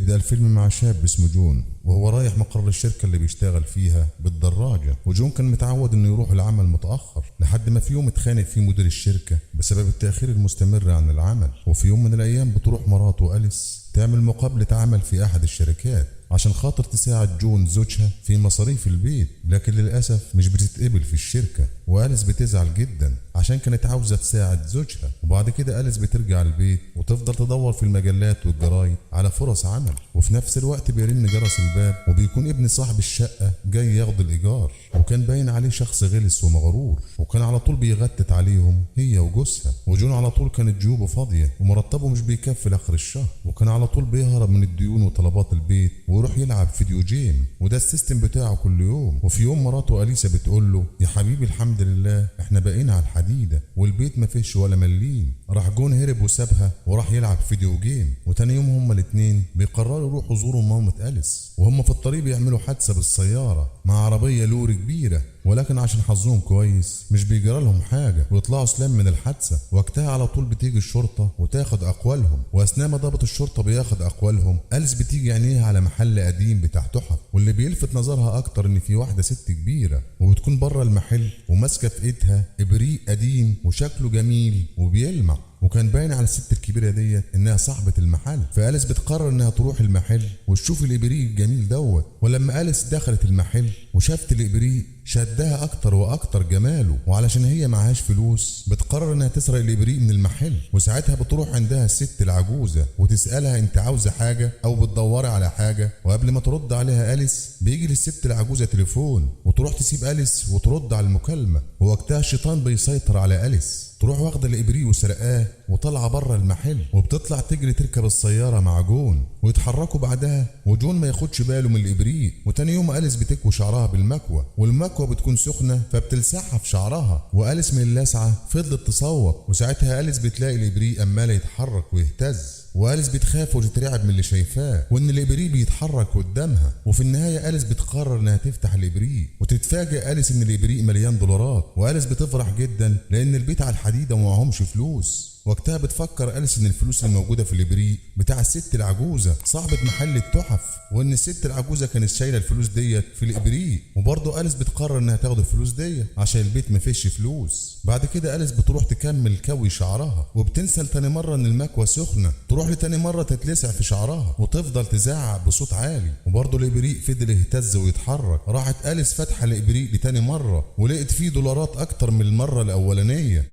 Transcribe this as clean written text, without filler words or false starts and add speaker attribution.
Speaker 1: بيبدأ الفيلم مع شاب اسمه جون وهو رايح مقر الشركة اللي بيشتغل فيها بالدراجة. وجون كان متعود انه يروح العمل متأخر لحد ما في يوم اتخانق فيه مدير الشركة بسبب التأخير المستمر عن العمل. وفي يوم من الأيام بتروح مراته أليس تعمل مقابلة عمل في أحد الشركات عشان خاطر تساعد جون زوجها في مصاريف البيت، لكن للأسف مش بتتقبل في الشركة. وأليس بتزعل جدا عشان كانت عاوزة تساعد زوجها. وبعد كده أليس بترجع البيت وتفضل تدور في المجلات والجرايد على فرص عمل. وفي نفس الوقت بيرن جرس الباب وبيكون ابن صاحب الشقة جاي ياخد الإيجار، وكان باين عليه شخص غلس ومغرور، وكان على طول بيغتت عليهم هي وجوزها. وجون على طول كانت جيوبه فاضية ومرتبه مش بيكفي لآخر الشهر، وكان على طول بيهرب من الديون وطلبات البيت ويروح يلعب video game، وده ال system بتاعه كل يوم. وفي يوم مراته أليسا بتقول له يا حبيبي الحمد لله احنا بقينا على الحديدة والبيت ما فيهش ولا مليم. راح جون هرب وسابها وراح يلعب video game. وتاني يوم هما الاتنين بيقرروا يروحوا يزوروا مامة أليس، وهم في الطريق بيعملوا حادثة بالسيارة مع عربية لوري كبيرة، ولكن عشان حظهم كويس مش بيجرى لهم حاجة ويطلعوا سلام من الحادثة. وقتها على طول بتيجي الشرطة وتاخد أقوالهم، وأثناء ما ضابط الشرطة بياخد أقوالهم أليس بتيجي عينيها على محل قديم بتاع تحف، واللي بيلفت نظرها أكتر إن في واحدة ست كبيرة وبتكون بره المحل وماسكة في إيدها إبريق قديم وشكله جميل وبيلمع، وكان باين على الست الكبيرة ديت إنها صاحبة المحل. فأليس بتقرر إنها تروح المحل وتشوف الإبريق الجميل دوت. ولما أليس دخلت المحل وشافت الإبريق شدها أكتر وأكتر جماله، وعلشان هي معهاش فلوس بتقرر إنها تسرق الإبريق من المحل. وساعتها بتروح عندها الست العجوزة وتسألها أنت عاوزة حاجة أو بتدوري على حاجة، وقبل ما ترد عليها أليس بيجي للست العجوزة تليفون، وتروح تسيب أليس وترد على المكالمة. ووقتها الشيطان بيسيطر على أليس، تروح واخدة الإبريق وسرقاه وطالعة بره المحل، وبتطلع تجري تركب السيارة مع جون ويتحركوا بعدها، وجون ما ياخدش باله من الإبريق. وتاني يوم أليس بتكوي شعرها بالمكوى، والمكوى بتكون سخنة فبتلسعها في شعرها، وأليس من اللسعة فضلت تصوت. وساعتها أليس بتلاقي الإبريق أمال يتحرك ويهتز، وأليس بتخاف وتترعب من اللي شايفاه وإن الإبريق بيتحرك قدامها. وفي النهاية أليس بتقرر إنها تفتح الإبريق، وتتفاجئ أليس إن الإبريق مليان دولارات، وأليس بتفرح جدا لأن البيت على الحديدة ومعهمش فلوس. وقتها بتفكر أليس إن الفلوس الموجودة في الإبريق بتاع الست العجوزة صاحبة محل التحف، وإن الست العجوزة كانت شايلة الفلوس ديت في الإبريق. وبرضه أليس بتقرر إنها تاخد الفلوس ديت عشان البيت ما فيش فلوس. بعد كده أليس بتروح تكمل كوي شعرها، وبتنسى لتاني مرة إن المكوى سخنة، تروح لتاني مرة تتلسع في شعرها وتفضل تزعق بصوت عالي، وبرضه الإبريق فضل يهتز ويتحرك. راحت أليس فاتحة الإبريق لتاني مرة ولقت فيه دولارات أكتر من المرة الأولانية.